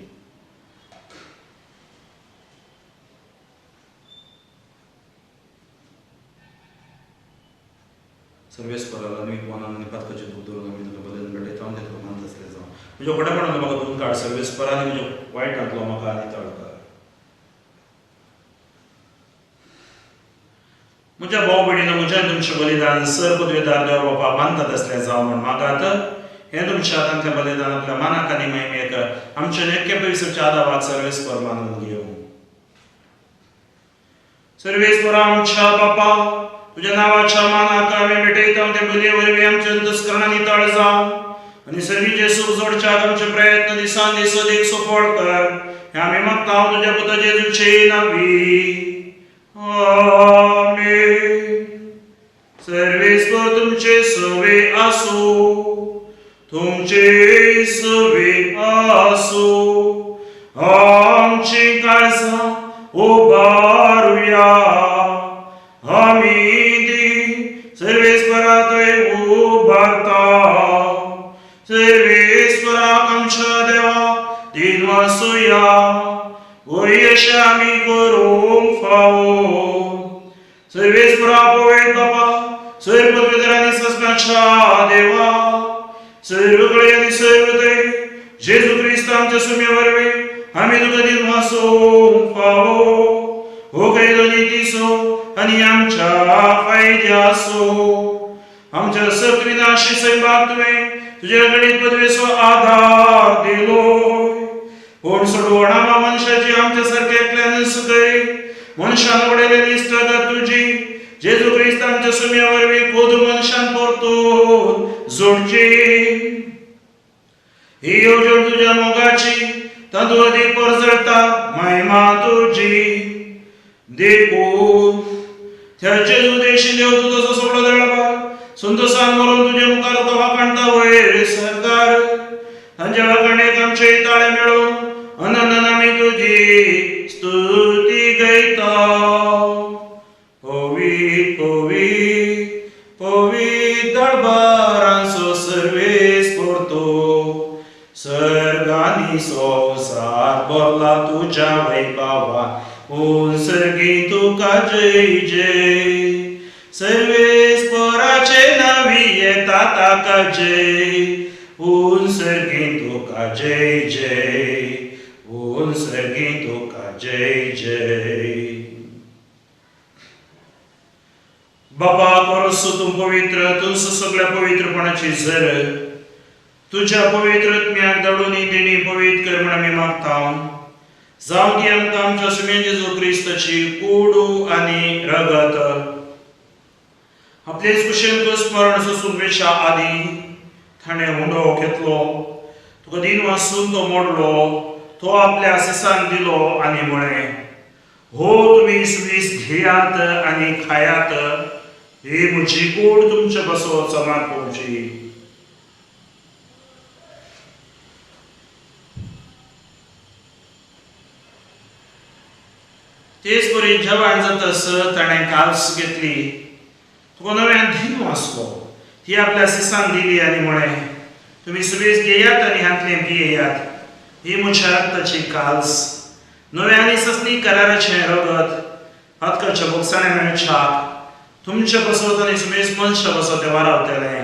सर्वेस्पराला आनी कोणान आनी पातकाचें दूख धरून आमी तुका बदल भेटयता. ते तुका मानत आसलें जावं. म्हज्या खोटेपणांतलो म्हाका धुवन काड सर्वेस्परा आनी म्हज्या वायटांतलो म्हाका नितळ कर. म्हज्या भाव भयणीनो, म्हज्या तुमचें बलिदान सर पदवेदार देव बापा मानतात आसलें जावं म्हण मागात. हें तुमच्या हातांतलें बलिदान आपल्या मानाक आनी महिमेक आमच्या नेक्या पयसच्या आदावाक सर्वेस्पर मानून घेवं. सर्वेस्पर आमच्या बापा, तुझ्या नावाच्या मानाक आमी भेटयता ते बलये वरवीं आमच्या अंतस्करणां नितळ जावं आनी सर्वीचें सूख जोडच्याक आमचे प्रयत्न दिसान दीस अदीक सफळ कर. हें आमी मागता तुझ्या पुता जेजूचे नांवी. आमेन. सर्वेस्पर तुमचे सवे आसूं, तुमचे सवे आसूं. आमची काळजां उबारुया, आमी ती सर्वेस्परा थंय उबारता. सर्वेस्पराक आमच्या देवा दिनवासुया, वय अशें आमी करूंक फावो. सर्वेस्परा पवित्र बापा, सर्व पदवीधर आनी सस्म्याच्या देवा, सर्व कडे आनी सर्व थंय जेजू क्रिस्त आमच्या सुम्या वरवीं आमी तुका दिनवासूंक फावो. हो कायदो नितीचो आनी आमच्या फायद्याचो. आमच्या सक्त विनाशी सैमाक तुवें तुज्या गणीत पदवेचो आधार दिलो. पूण सोडवणा मनशाची आमच्या सारक्या एकल्यानच करी मनशान उडयलेली इश्टागत तुजी जेजू क्रिस्त आमच्या सुम्या वरवीं खुद मनशान परतून जोडची. ही येवजण तुज्या मोगाची, तातूंत अदीक परजळटा महिमा तुजी. देखून त्या जेजू देशी देव तूं तसो सगळो दळपा संतोसान मरून तुजे मुखार तुका वाखाणता वयर सरकार. तांच्या वाखाणेक आमचे ताळे मेळून अनंतान आमी तुजी स्तुती गायता. पवित्र पवित्र पवित्र दळबारांचो सर्वेस्पर, सर्गांनी संवसार भरला तुज्या वैभवा. सर्गी तुका जय जय, सर्वेस्पराचे नांवी येता ताका जय. सर्गी तुका जय जय, सर्गी तुका जय जय. बाबा परसो तूं पवित्र, तुमचो सगळ्या पवित्रपणाची झर तुज्या पवित्र आत्म्याक धाडून ही देणी पवित्र कर म्हण आमी मागता. जावं ती आमकां आमच्या सुम्या जेजू क्रिस्ताची कुडू आनी रगत. आपलेच कुशेन स्मरण सोसूंक वेच्या आदी ताणें उंडो घेतलो, तुका दिन वासून तो मोडलो, तो आपल्या सिसान दिलो आनी म्हळें, हो तुमी सुवीस घेयात आनी खायात, ही म्हजी कूड तुमचे बसो समर्पणची. तेच परी जेवण जातस ताणें काल्स घेतली, तुका नव्यान दिन वाचलो, ती आपल्या सिसान दिली आनी म्हळें, तुमी सुबेज घेयात आनी हांतलें पियेयात, ही म्हज्या रक्ताची काल्स, नव्या आनी सस्नी कराराचें रगत, हातकाच्या बोगसाणें मेळच्याक तुमच्या बसत आनी सुमेज मनशा बसत तें वारावतलें,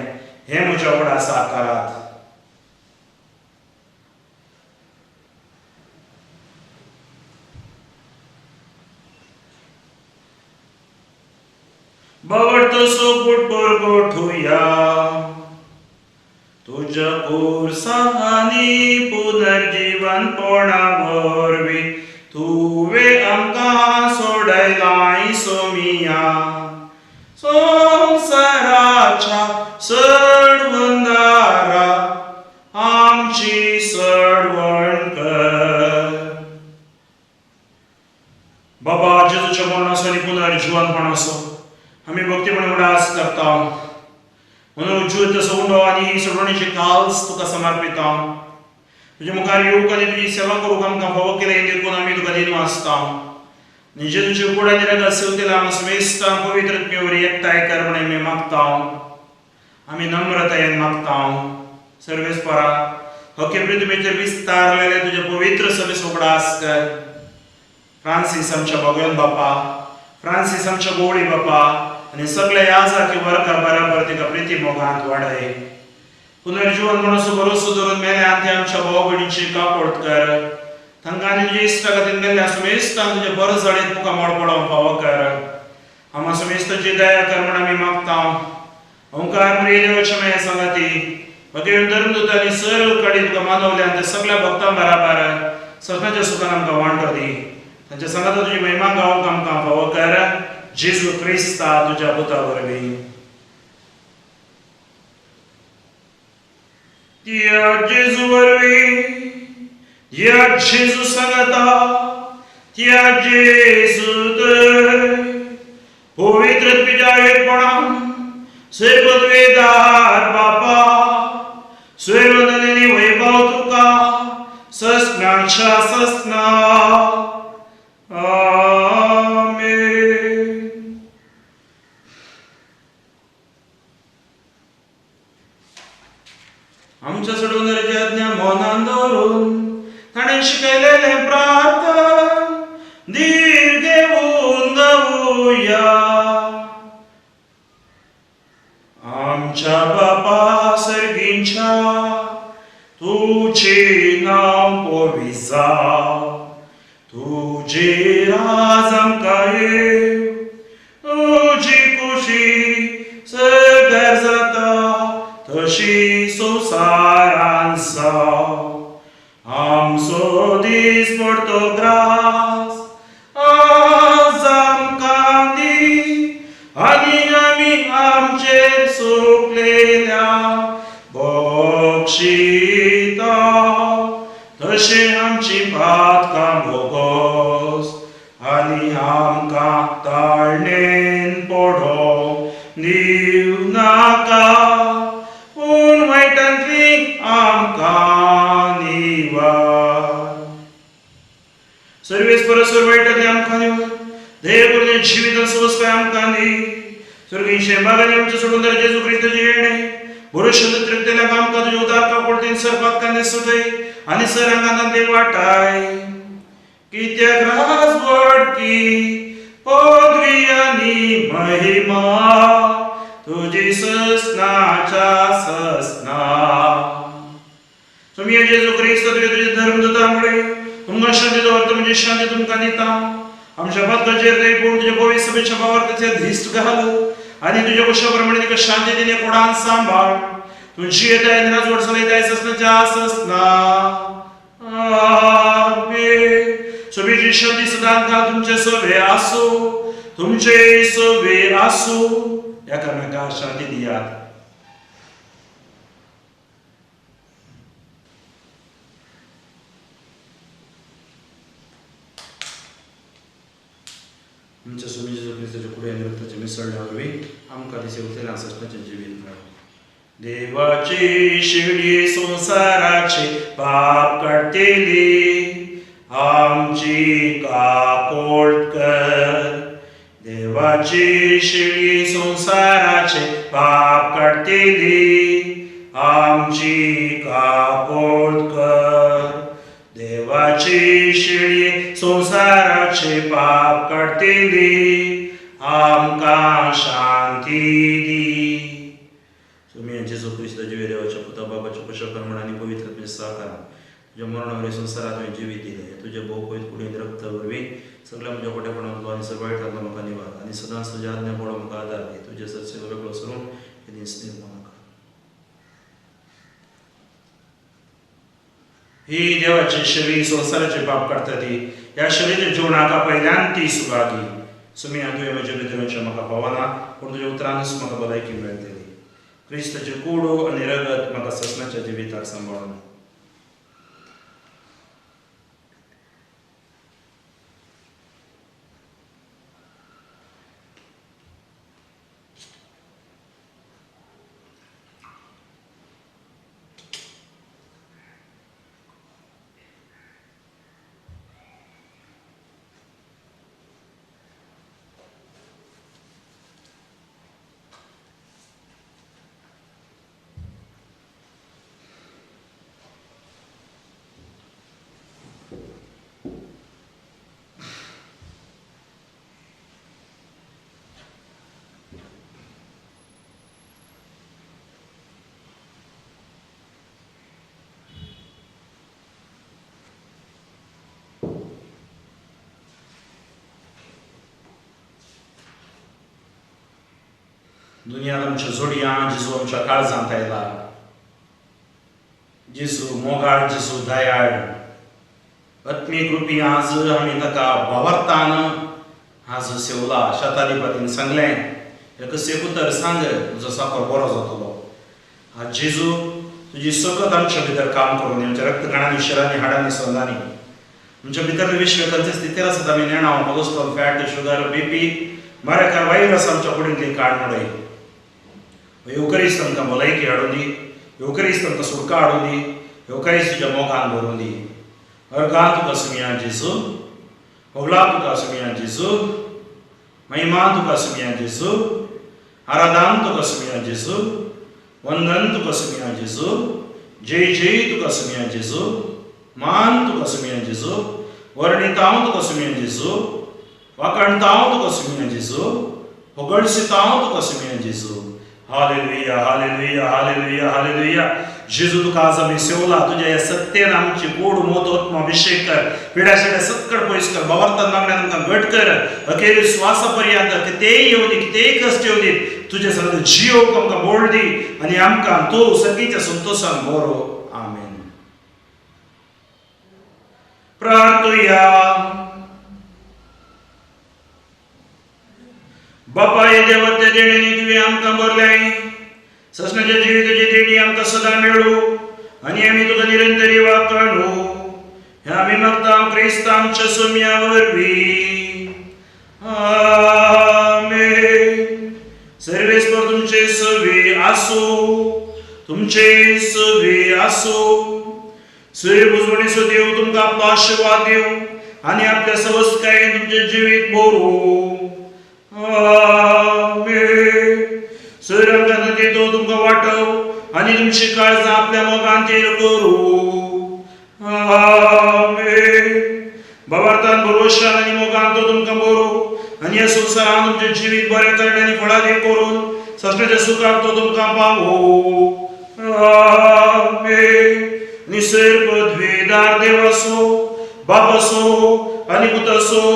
हें म्हज्या उगडासा करात. बावडतो सोबूट परगोठुया तुज्या पुरसांनी पुनर्जीवनपणा वरवीं तुवें आमकां सोडयलाय सोमिया. संवसाराच्या सडवंदारा आमची सडवण कर. बाबा जेजूच्या मरणाचो आनी पुनर्जीवनपणाचो आमी भक्तीपणे उडास करता. म्हणून जिवीत तसो उंडो आनी सोडवणेची काल्स तुका समर्पिता. तुज्या मुखार येवंक आनी तुजी सेवा करूंक आमकां फावो केलें देखून आमी तुका दिनवासता. आनी जेजूची कूड आनी रगत सेवतेला आमकां सुमेस्तां पवित्र आत्म्या वरवीं एकठांय कर म्हण आमी मागता. आमी नम्रतायेन मागता. सर्वेस्परा हके पृथ्वीचेर विस्तारलेले तुजे पवित्र सभेचो उगडास कर. फ्रांसीस आमच्या भगवान बापा, फ्रांसीस आमच्या गोवळी बापा आनी सगळे याजाकी वर्गा बराबर तिका प्रिती मोगांत वाडय. पुनर्जीवन म्हणून भरोसो धरून मेल्या ते आमच्या भाव भयणीची कापोड कर. तांकां आनी तुज्या इश्टा खातीर मेल्ल्या सुमेस्तांक तुज्या बरो जाणीत मुखार मोड पडोवंक फावो कर. आमा सुमेस्ताची दया कर म्हण आमी मागता. ओंकार मरिये देवाच्या माया सांगाती मगेर धर्मदूतांनी सर्व कडेन तुका मानवले आनी ते सगळ्या भक्तां बराबर सपनाच्या सुखान आमकां वांटो दी. तांच्या सांगाता तुजी महिमा गावंक आमकां फावो कर, जेजू क्रिस्ता तुज्या पुता वरवीं. त्या जेजू वरवीं, त्या जेजू सांगाता, त्या जेजू तर पवित्र तुज्या एकपणान सर्वद्वेदार बापा सर्वदनेनी वैभव तुका ससनाच्या ससना. आमेन. आमच्या सोडवणाऱ्याची आज्ञा मनान दवरून ताणें शिकयलेलें प्रार्थन धीर घेवन गावया. आमच्या बापा सर्गींच्या, तुजें नांव पवित्र जावं, तुजें राज आमकां येवं, तुजी खुशी सर्गार जाता तशी संवसारांत जावं. आमचो दीस पडतो ग्रास आज आमकां दी, आनी आमी आमचेर सुकलेल्या बक्षिता तशें आमची पातकां भोगोस, आनी आमकां ताळणेन पडोंक दिवं नाका, पूण वायटांतली आमकां निवार. सर्वेस परस वायटांतली आमकां निवार, देव करून जिवितान सुवस्काय आमकां दी. स्वर्गीय बागांनी आमच्या सोडून जेजू क्रिस्ताचें येणें बरो शुद्ध तृप्तेल्याक आमकां तुज्या उदार काकोडतीन सर पातकांनी सुटय आनी सर आंगांतली वाटाय. कित्याक राजवटकी पदवी आनी महिमा तुजी ससनाच्या ससना. तुमी जेजू क्रिस्त तुवें तुज्या धर्मदूतामुळे तुमकां शांती दवरता म्हणजे शांती तुमकां दिता. आमच्या पातकाचेर न्हय पूण तुज्या पवित्र सभेच्या भावार्थाचेर धिस्ट घाल आनी तुज्या कुशा प्रमाणे तिका शांती दिली कोणान सांबाळ. तुजी येताय आनी राजवट चलयताय ससनाच्या ससना. आमेन. सभेची शांती सदांकाळ तुमचे सवे आसूं, तुमचे सवे आसूं. एकामेकांक शांती दियात. आमच्या स्वामी जेजू क्रिस्ताच्या कुडी आनी रक्ताच्या मिसळण्या वरवीं आमकां दिसे उरतलें ससनाचें जिवीत मेळूं. देवाची शिडी संवसाराचे पाप काडटली, आमची काकोड कर. देवाची शिडी संवसाराचे पाप काडटली, आमची काकोड कर. देवाची शिडी संवसाराचे पाप काडटली, आमकां शांती दी. तुमी जेजू क्रिस्ताच्या देवाच्या पुता बाबाच्या कुशळ आनी पवित्र आत्म्याच्या सहकारान तुज्या मरणा वरवीं संवसारांत तुवें जिवीत दिलें, तुज्या भोव कुडीन रक्त वरवीं सगळ्या म्हज्या खोटेपणांतलो आनी सगळ्या वायटांतलो म्हाका निवार आनी सदांच तुज्या आज्ञा पडोवंक म्हाका आदार दी. तुज्या सरसेलो वेगळो सरून हे दीस निर्माण कर. ही देवाची शरी संवसाराचे पाप काडटा ती ह्या शरीराच्या जिवनाक पयल्यान ती सुगागी. सुमी तुवें म्हज्या भितरच्या म्हाका पावना, पूण तुज्या उतरानूच म्हाका भलायकी मेळटली. क्रिस्ताचें कुडू आनी रगत म्हाका ससनाच्या जिविताक सांबाळून. दुनिया आमच्या जोडयां जेजू आमच्या काळजांत आयला. जेजू मोगाळ, जेजू दयाळ, आत्मीक रुपी आज आमी ताका भावार्थान आज सेवला. शताधिपतीन सांगलें, एक सेकूतर सांग, तुजो साकर बरो जातलो. आज जेजू तुजी सकत आमच्या भितर काम करून आमच्या रक्तकणांनी, शिरांनी, हाडांनी, संदांनी आमच्या भितरले विश्व खंयचे स्थितीर आसात आमी नेणा, कोलेस्ट्रॉल, फॅट, शुगर, बीपी, मरेकार वायरस आमच्या कुडींतली काडून उडय. येवकरीस्त आमकां भलायकी हाडून दी, येवकरीस्त आमकां सुटका हाडून दी, येवकरीस्त तुज्या मोगान भरून दी. अर्गां तुका सुमया जेजू, होगळा तुका सुमया जेजू, महिमा तुका सुमया जेजू, आराधन तुका सुमया जेजू, वंदन तुका सुमया जेजू, जय जय तुका सुमया जेजू, मान तुका सुमया जेजू, वर्णितांव तुका सुमया जेजू, वाकणतांव तुका सुमया जेजू, होगळसितांव तुका सुमया जेजू. Hallelujah, hallelujah, hallelujah, hallelujah. जेजू तुका आज आमी सेवला. तुज्या ह्या सत्तेन आमची गोड मोत आत्मा अभिषेक कर, पिड्या सक्कड पयस कर, भावार्थान मागण्यान आमकां घट कर. अखेर श्वासा पर्यंत कितेंय येवं दी, कितेंय कश्ट येवं दी, तुज्या संग जियोवंक आमकां बोळ दी आनी आमकां तूं सर्गीच्या संतोशान बरो. आमेन. प्रार्थुया. बापा, हे देवत्य देणेनी तुवें आमकां भरलें, ससनाच्या जिविताची देणी आमकां सदां मेळूं आनी आमी तुका निरंतरी वाकाणू. हें आमी मागता क्रिस्त आमच्या सोम्या वरवीं. आमेन. सर्वेस्पर तुमचे सवी आसूं, तुमचे सवी आसूं. सूर्य बुजवणेचो देव तुमकां आपलो आशिर्वाद दिवं आनी आपल्या सवस्कायेन तुमचें जिवीत भरूं. आमेन. सूर्य आमच्या नदीतो तुमकां वाटव आनी तुमची काळजां आपल्या मोगान थीर करूं. आमेन. भावार्थान, भरवशान आनी मोगान तो तुमकां भरूं आनी ह्या संवसारान तुमचें जिवीत बरें करणे आनी फळादीक करून सस्नाच्या सुखाक तो तुमकां पावूं. आमेन. आनी सैर पदवीदार देव आसूं, बाप आसूं आनी पूत आसूं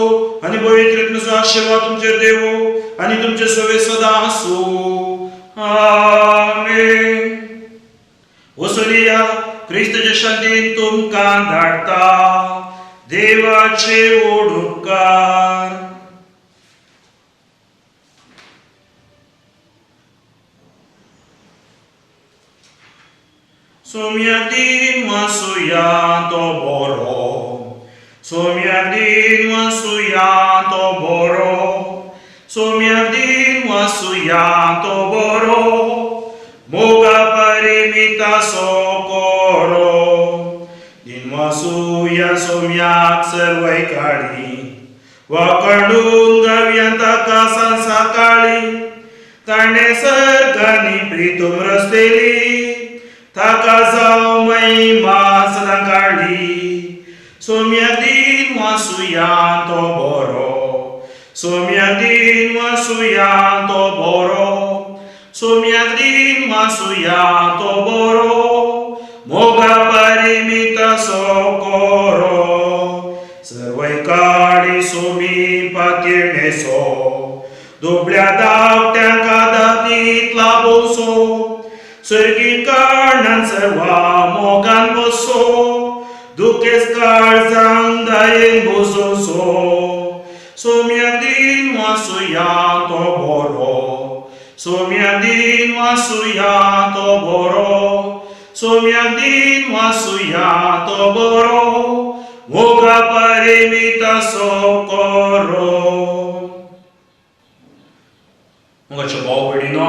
आनी पवित्र आत्म्याचो आशिर्वाद तुमचेर देवूं आनी तुमचे सवे सदां आसूं. आमेन. वसुलिया क्रिस्तच्या शांतीन तुमकां धाडटा. देवाचे ओडुपकार. सोम्या दिन वासुया तो बरो, सोम्या दिन वासुया तो बरो, सोम्या दिन वासुया तो बरो, मोगा परिमिता सोकोरो. दिन वासुया सोम्याक सर्वय काळी, वाकडून गावया ताका सांसाकाळी, ताणें सर्गांनी प्रितूम रस्तेली, ताका जावं महिमा सदां काळी. सोम्या दिन वासुया तो बरो, सोम्या दिन वासुया तो बरो, सोम्या दिन वासुया तो बरो, मोगा परिमिता सोकोरो. सर्वय काळी सोमी पातयेणेसो, दुबळ्या धाकट्यांक आदादीत लाभोसो, सर्गी कारणान सर्वा मोगान बसो, दुखेस काळजान दयेन बसोसो. सोम्या दिन वासुया तो बरो, सोम्या दिन वासुया तो बरो, सोम्या दिन वासुया तो बरो, मोगा परिमिता सोकोरो. मोगाच्यो भाव भयणीनो,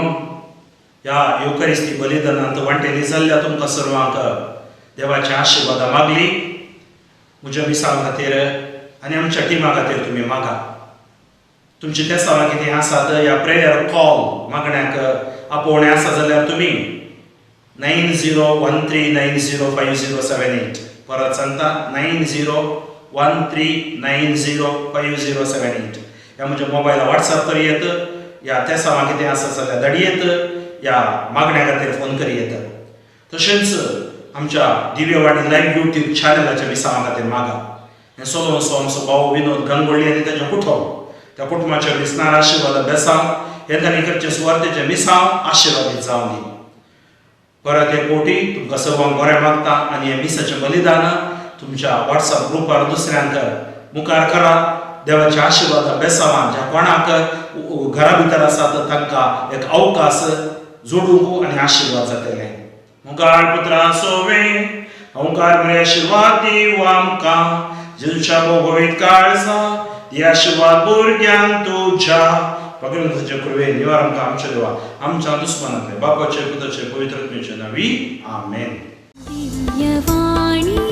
ह्या येवकारिस्ती बलिदानांत वांटेली जाल्ल्या तुमकां सर्वांक देवाची आशिर्वादां मागली. म्हज्या मिसां खातीर आनी आमच्या टिमा खातीर तुमी मागा. तुमची तेसांवां कितें आसात ह्या प्रेयर कॉल मागण्याक आपोवणें आसा जाल्यार तुमी 9013905078, परत सांगता 9013905078 ह्या म्हज्या मोबायला वॉट्सॅप करी येत, ह्या तेसांवां कितें आसा जाल्यार धाडयेत, ह्या मागण्या खातीर फोन करी येत. तशेंच आमच्या दिव्यवाणी लायव्ह युट्यूब चॅनलाच्या मिसांवां खातीर मागा. हें सोलोसो आमचो भाव विनोद गंगोळी आनी ताचें कुटुंब, त्या कुटुंबाच्या विसनार आशिर्वाद बेसांव, हे तांणी करचें सुवार्तेचें मिसांव आशिर्वादीत जावं दी. परत एक कोटी तुमकां सर्वांक बरें मागता आनी हें मिसाचें बलिदान तुमच्या वॉट्सएप ग्रुपार दुसऱ्यांक मुखार करा. देवाच्या आशिर्वादा बेसावान ज्या कोणाक घरा भितर आसात तांकां एक अवकाश जोडूंक आनी आशिर्वाद जातले. मुखार पुत्रा सोवे ओंकार बरे आशिर्वाद दिव आमकां, जेजूच्या भोगवीत काळजा दी आशिर्वाद भुरग्यांक तुज्या. पकडून तुझ्या कृपे निवार आमकां आमच्या देवा आमच्या दुस्मनांतले, बापाचे, पुताचे, पवित्र आत्म्याचे नावी, आमेन. दिव्यवाणी.